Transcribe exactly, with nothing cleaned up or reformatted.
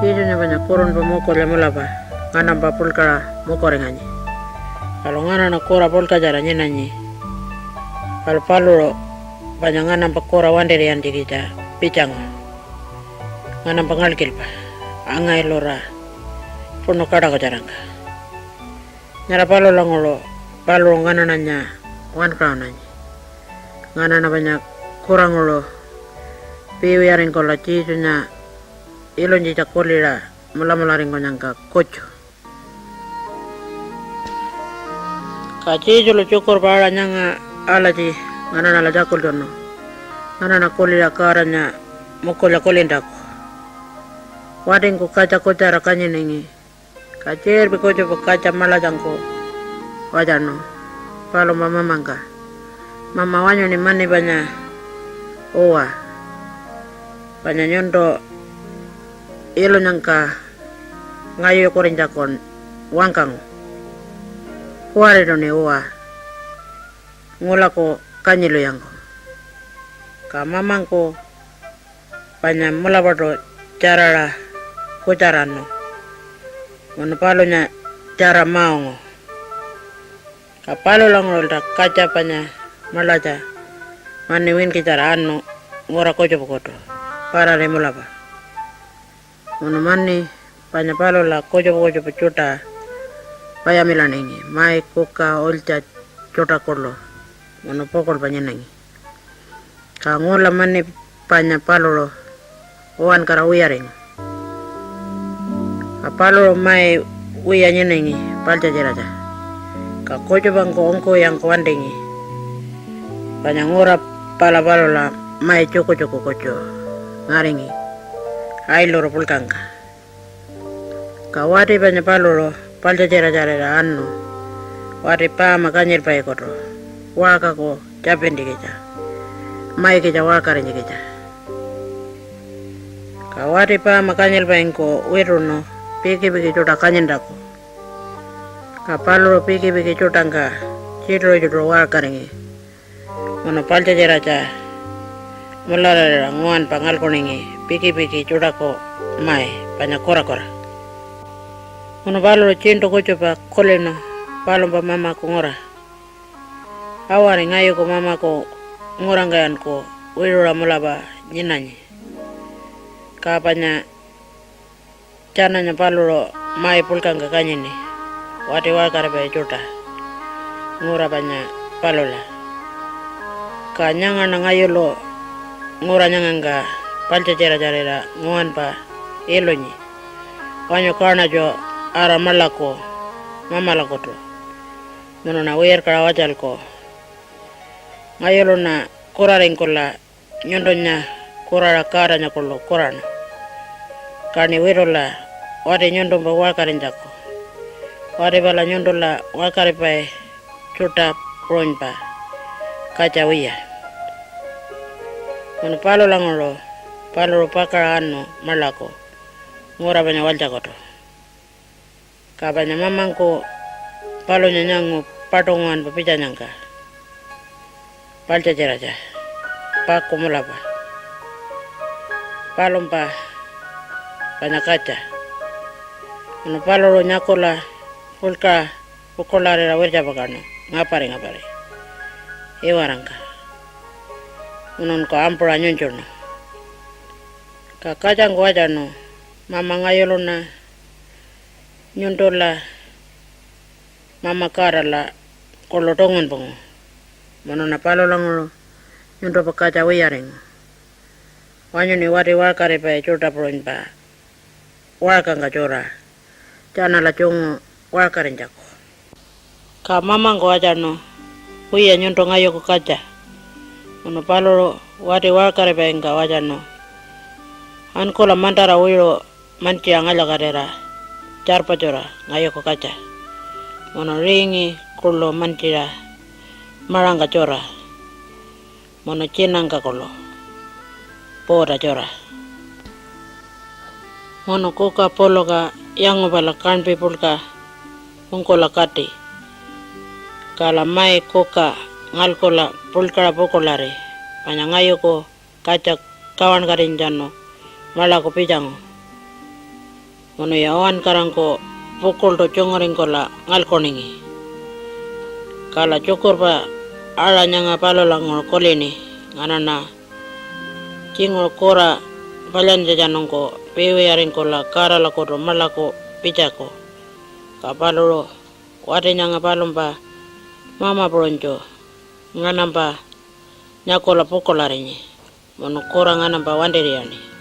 Jesunya panya kurunpa mukulya mulapa nganampa puḻkaṟa mukuringanyi. Palu nganaṉa kura puḻkatjara nyinanyi. Palu paluṟu panya nganampa kura wantir'iyantjikitja pitjangu nganampa ngalkilpa angailura puṉu kaṯakutjarangka. Nyara palulanguṟu paluṟu nganaṉanya wankaṟunanyi. Nganaṉa panya kuranguṟu piiwiyaringkula Jesunya ilunytjitja kuliṟa mulamularingkunyangka kutju. Ka Jesulu tjukurpa aṟa nyanga alatji nganaṉala tjakultjunu nganaṉa kuliṟa Godanya mukulya kulintjaku. Watingku katja kutjara kanyiningi, ka tjiṟirpi kutjupa katja maḻatjangku watjanu palumpa mamangka, "Mama, wanyuṉi mani panya uwa, panya nyuntu ilunyangka ngayukurinytjaku wangkangu. Kuwariṯuṉi uwa ngulaku kanyilwiyangku." Ka mamangku panya mulapaṯu tjaraṟa kutjaranu munu palunya tjara ma-ungu. Ka palulanguṟulta katja panya maḻatja mani winkitjara anu ngura kutjupakutu parari mulapa. Munu mani panya palula kutjupa kutjupa tjuṯa payamilaningi, mai, kuka, ulytja tjuṯa kuḻu, munu pukuḻpa nyinangi. Ka ngula mani panya paluṟu uwankara wiyaringu. Ka paluṟu mai wiya nyinangi paḻtjatjiratja. Ka kutjupangku ungkuwiyangku wantingi, panya ngura pala palula mai tjukutjuku kutju ngaringi ailuru puḻkangka. Ka wati panya paluṟu paḻtjatjiratjarira anu wati paama kanyilpaikutu waṟkaku tjapintjikitja, maikitja waṟkarinytjikitja. Ka wati paama kanyilpaingku wituṉu pikipiki tjuṯa kanyintjaku. Ka paluṟu pikipiki tjuṯangka tjituṟu-tjituṟu waṟkaringi munu paḻtjatjiratja mulararira nguwanpa ngalkuningi pikipiki tjuṯaku mai panya kurakura. Munu paluṟu tjiṉṯu kutjupa kulinu palumpa mamaku ngura, "Awari, ngayuku mamaku ngurangkayanku wiṟuṟa mulapa nyinanyi." Ka panya tjananya paluṟu mai puḻkangka kanyini wati waṟkaripai tjuṯa ngura panya palula. Ka nyangaṉa ngayulu ngura nyangangka paḻtjatjiratjarira nguwanpa ilunyi, wanyu kaṉatju ara maḻaku mamalakutu, munuṉa wirkaṟa walytjalku. Ngayuluṉa kuraringkula nyuntunya kuraṟa Godanya kuḻu kuraṉu. Kaṉi witula wati nyuntumpa waṟkarinytjaku. Wati pala nyuntula waṟkaripai tjuṯa puṟunypa katja wiya. Munu palulanguṟu paluṟu pakaṟa anu maḻaku ngura panya walytjakutu. Ka panya mamangku palunya nyangu paṯu nguwanpa pitjanyangka paḻtjatjiratja pakku mulapa palumpa panya katja. Munu paluṟu nyakula puḻkaṟa pukuḻarira wirtjapakaṉu ngapari-ngapari iwarangka, mununku ampuṟa nyunytjuṉu. Ka katjangku watjarnu, "Mama, ngayuluṉa nyuntula Mama Godala kuḻu tungunpungu, munuṉa palulanguṟu nyuntumpa katja wiyaringu. Wanyuṉi wati waṟkaripai tjuṯa puṟunypa waṟkangka tjura tjanala tjungu waṟkarinytjaku." Ka mamangku watjarnu, "Wiya, nyuntu ngayuku katja." Munu paluṟu wati waṟkaripaingka watjarnu, "Ankula mantara wiṟu mantjiṟa ngalya-katira tjarpatjura ngayuku katja, munu ringi kuḻu mantjiṟa maṟangka tjura, munu tjinangka kuḻu puuta tjura, munu kuka puluka yangupala kaṉpi puḻka ungkula kati. Kala mai kuka ngalkula puḻkaṟa pukuḻari, panya ngayuku katja kawankatinytjatjanu maḻaku pitjangu. munuya uwankarangku pukuḻṯu tjunguringkula ngalkuningi. Kala tjukurpa aṟa nyanga palulanguṟu kulini, nganaṉa tjinguṟu kura palyantjatjanungku piiwiyaringkula Godalakutu maḻaku pitjaku. Ka paluṟu wati nyanga palumpa mama puṟunytju nganampa nyakula pukuḻarinyi munu kura nganampa wantir'iyaṉi.